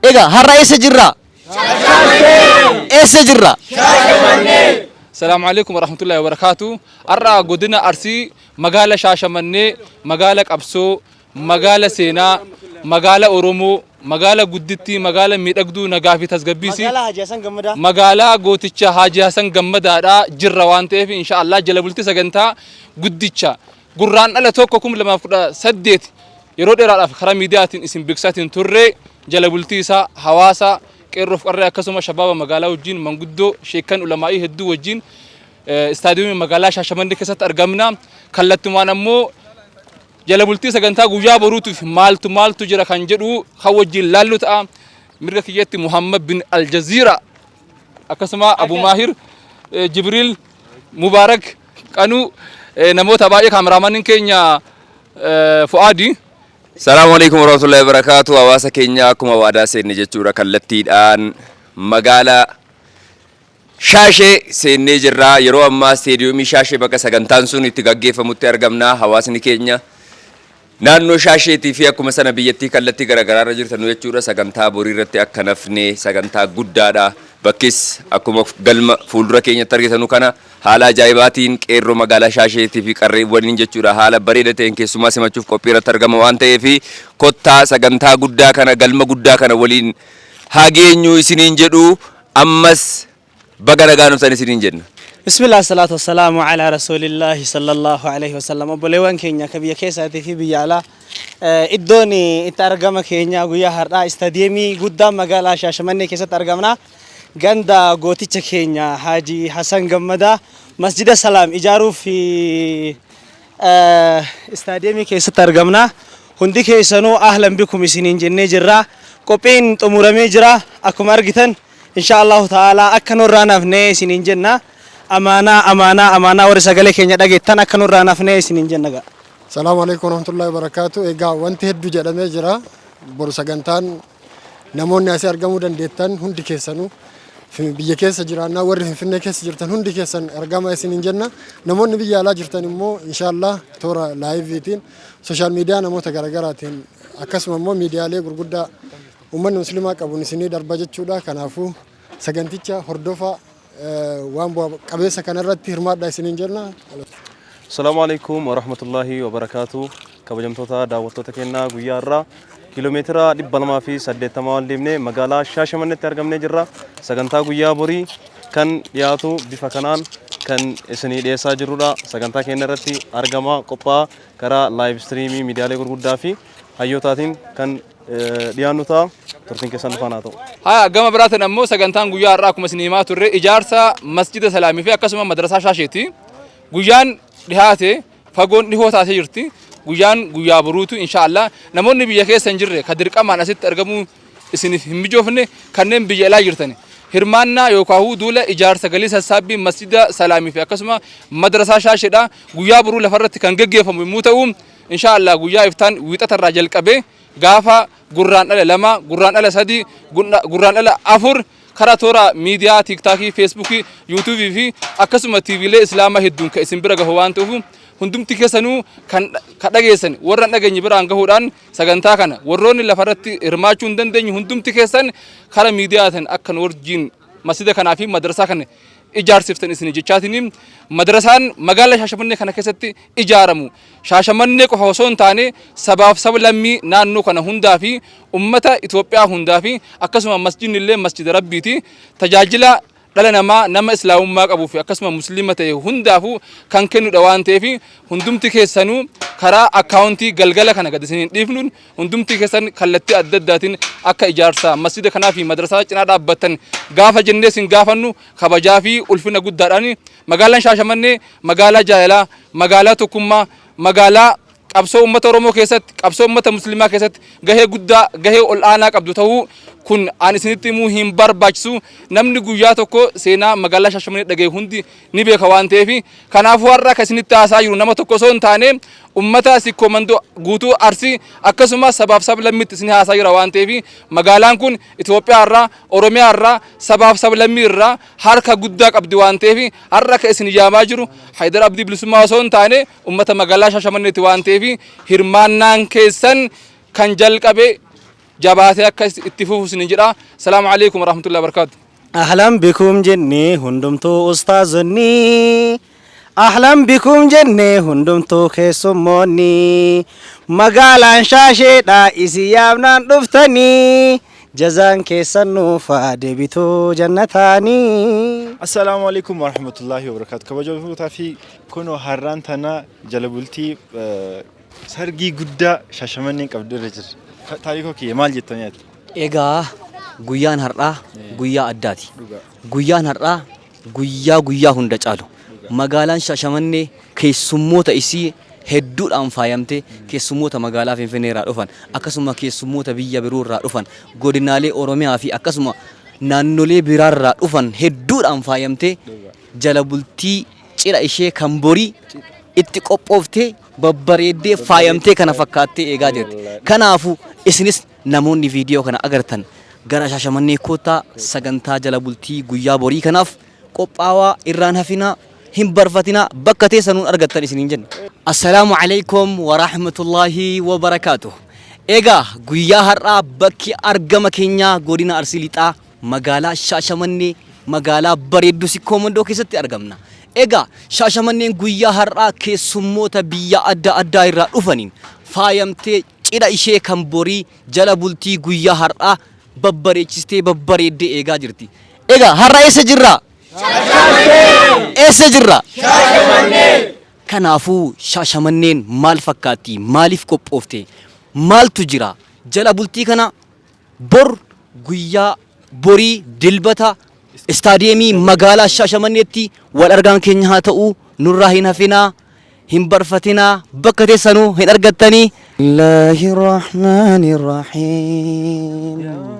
Egaa har'a eessa jirra? Eessa jirra? Salaamu alaikum warahmatullahi wabarakatuh. Har'a godina Arsii magaala Shaashamannee, magaala qabsoo, magaala seenaa, magaala Oromoo, magaala guddittii, magaala miidhagduu nagaa fi tasgabbiisi. Magaalaa Haji Hasan Gammadaa. Magaalaa gooticha Haji Hasan Gammadaadha jirra waan ta'eef insha Allah jala bultii sagantaa guddicha Gurraandhala 1 2018 yeroo dheeraadhaaf karaa miidiyaatiin isin beeksisaatiin turre jala bultii isaa hawaasa qeerroof qarree akkasuma shabaaba magaalaa wajjin manguddoo sheekkan ulamaa'ii hedduu wajjin istaadiyoomii magaalaa Shaashamannee keessatti argamna. Kallattumaan ammoo jala bultii sagantaa guyyaa boruutiif maaltu maaltu jira kan jedhu kan wajjin laallu ta'a. Mirga kiyyatti Muhammad bin Aljaziira akkasuma Abu Maahir Jibriil Mubaarak Qanuu namoota baay'ee kaameraamaniin keenya Fu'aadi. Salaamu alaikum warahmatullahi wabarakatuh. Hawaasa keenya akkuma waadaa seenne jechuudha kallattiidhaan magaalaa Shaashee seennee jirra. Yeroo ammaa isteediyoomii Shaashee bakka sagantaan sun itti gaggeeffamutti argamna. Hawaasni keenya naannoo Shaasheetii fi akkuma sana biyyattii kallattii garaagaraa irra jirtan jechuudha. Sagantaa borii irratti akka nafne sagantaa guddaadha. Bakkis akkuma galma fuuldura keenyatti argitanu kana haala ajaa'ibaatiin qeerroo magaalaa Shaasheetii fi qarreewwaniin jechuudha haala bareeda ta'een keessumaa simachuuf qophii irratti argama waan ta'eef kottaa sagantaa guddaa kana galma guddaa kana waliin haa geenyu isiniin jedhu ammas baga nagaan dhuftan isiniin jenna. Bismillah salaatu wassalaamu ala rasuulillaahi sallallahu alaihi wasallam. Obboleewwan keenya ka biyya keessaatii fi biyya alaa iddoon itti argama keenya guyyaa har'aa istaadiyeemii guddaa magaalaa Shaashamannee keessatti argamna. Ganda gooticha keenya Haaji Hasan Gammadaa Masjida Salaam ijaaruuf istaadiyeemii keessatti argamna. Hundi keessanuu ahlan bikum isiniin jennee jirra. Qophiin xumuramee jira. Akkuma argitan insha Allahu ta'ala akka nurraa nafnee isiniin jenna. Amaanaa amaanaa amaanaa warri sagalee keenya dhageettan akka nurraa nafnee isiniin jenna ga'a. Salaamu alaikum warahmatullahi wabarakatuh. Egaa wanti hedduu jedhamee jira. Boru sagantaan namoonni asii argamuu dandeettan hundi keessanuu biyya keessa jiraannaa warri Finfinnee keessa jirtan hundi keessan argama isiniin jenna. Namoonni biyya alaa jirtan immoo inshaallah toora laayiviitiin sooshaal miidiyaa namoota garaagaraatiin akkasuma immoo miidiyaalee gurguddaa uummanni musliimaa qabuun isinii darba jechuudha. Kanaafuu saganticha hordofaa waan bu'a qabeessa kanarratti hirmaadhaa isiniin jenna. Salaamu alaikum warahmatullahi wabarakaatu. Kabajamtoota daawwattoota keenyaa guyyaa irraa kiiloomeetira 280 ol deemnee magaalaa Shaashamannetti argamnee jirra. Sagantaa guyyaa borii kan dhiyaatu bifa kanaan kan isinii dhiyeessaa jirrudha. Sagantaa keenya irratti argama qophaa karaa laayiv istiriimii miidiyaalee gurguddaa fi hayyootaatiin kan dhiyaannu ta'a. Turtiin keessan nu faana haa ta'u. Haya gama biraatiin ammoo sagantaan guyyaa har'aa akkuma isin himaa turre ijaarsa masjida Salaamii fi akkasuma madrasaa Shaasheeti. Guyyaan dhihaate fagoon dhihoo taatee jirti. Guyyaan guyyaa boruutu insha Allah namoonni biyya keessa hin jirre ka dirqamaan asitti argamuu isiniif hin mijoofne kanneen biyya alaa jirtan hirmaannaa yookaan duula ijaarsa galii sassaabbii masjida Salaamii fi akkasuma madrasaa Shaasheedha guyyaa boruu lafarratti kan geggeeffamu yommuu ta'u insha Allah guyyaa iftaan wiixatarraa jalqabee gaafa Gurraandhala 2, Gurraandhala 3, Gurraandhala 4 karaa toora miidiyaa Tiiktaakii, Feesbuukii, Yuutuubii fi akkasuma TVlee Islaamaa hedduun kan isin bira gahu waan ta'uuf hundumti keessanuu kan ka dhageessan warra hin dhageenye biraan gahuudhaan sagantaa kana warroonni lafarratti hirmaachuu hin dandeenye hundumti keessan karaa miidiyaatiin akka nu wajjin masjida kanaa fi madrasaa kana ijaarsiftan isin jechaatiin madrasaan magaalaa Shaashamannee kana keessatti ijaaramu Shaashamannee qofa osoo hin taane sabaaf sab lammii naannoo kana hundaa fi ummata Itoophiyaa hundaa fi akkasuma masjidni illee masjida Rabbiiti. Tajaajila dhala namaa nama islaamummaa qabuu fi akkasuma musliima ta'e hundaafuu kan kennudha waan ta'eef hundumti keessanuu karaa akkaawuntii galgala kana gad isin hin dhiifnuun hundumti keessan kallattii adda addaatiin akka ijaarsa masjida kanaa fi madrasaa cinaa dhaabbattan gaafa jennee isin gaafannu kabajaa fi ulfina guddaadhaan magaalaan Shaashamannee magaalaa jaalalaa, magaalaa tokkummaa, magaalaa qabsoo uummata Oromoo keessatti, qabsoo uummata Musliimaa keessatti gahee guddaa, gahee ol'aanaa qabdu ta'uu kun an isinitti himuu hin barbaachisu. Namni guyyaa tokko seenaa magaalaa Shaashamannee dhagaye hundi ni beeka waan ta'eef kanaafuu har'a kan isinitti haasaa jiru nama tokko osoo hin taane ummata Sikkoo Mandoo guutuu Arsii akkasumas sabaaf sablammiitti isin haasaa jira waan ta'eef magaalaan kun Itoophiyaa irraa Oromiyaa irraa sabaaf sablammii irraa harka guddaa qabdi waan ta'eef har'a kan isin yaamaa jiru Haydar Abdii Bilisummaa osoo hin taane ummata magaalaa Shaashamanneeti waan ta'eef hirmaannaan keessan kan jalqabe Jabaatee akka itti fufu isinin jedha. Salaamu alaikum warahmatullahi wabarakatuh. Ahlan bikum jennee hundumtuu ustaazonni, Ahlan bikum jennee hundumtuu keessummoonni, magaalaan Shaasheedha isin yaamnaan dhuftanii, jazaan keessan nuuf haa deebituu jannataanii. Assalaamu alaikum warahmatullahi wabarakatuh. Kabajamtootaa fi kunoo har'aan tana jala bultii sargii guddaa Shaashamanneen qabdu irra jirra. Taarikoo kiyya maal jettanii ati? Egaa guyyaan har'aa guyyaa addaati. Guyyaan har'aa guyyaa guyyaa hunda caalu. Magaalaan Shaashamannee keessummoota isii hedduudhaan faayamtee, keessummoota magaalaa Finfinnee irraa dhufan, akkasuma keessummoota biyya biroo irraa dhufan, godinaalee Oromiyaa fi akkasuma naannolee biraarraa dhufan hedduudhaan faayamtee jala bultii cidha ishee kan borii itti qophooftee babbareeddee faayamtee kana fakkaattee eegaa jirti. Kanaafuu isinis namoonni viidiyoo kana agartan gara Shaashamannee koottaa, sagantaa jala bultii guyyaa borii kanaaf qophaawaa, irraan hafinaa, hin barfatinaa, bakka teessanuun argattan isiniin jenna. Assalaamu alaikum wa rahmatullahi wa barakaatuh. Egaa guyyaa har'aa bakki argama keenyaa godina Arsii Lixaa, magaalaa Shaashamannee, magaalaa bareedduu Sikkoo Mandoo keessatti argamna. Egaa Shaashamanneen guyyaa har'aa keessummoota biyya adda addaa irraa dhufaniin faayamtee cidha ishee kan borii jala bultii guyyaa har'aa babbareechistee babbareeddee eegaa jirti. Egaa har'a eessa jirra? Eessa jirra? Kanaafuu Shaashamanneen maal fakkaatti? Maaliif qophoofte? Maaltu jira? Jala bultii kana bor, guyyaa borii Dilbata, istaadiyeemii magaalaa Shaashamanneetti wal argaan keenya haa ta'u. Nurraa hin hafinaa, hin barfatinaa, bakka teessanuu hin argattanii. Bismillahirrahmanirrahiim.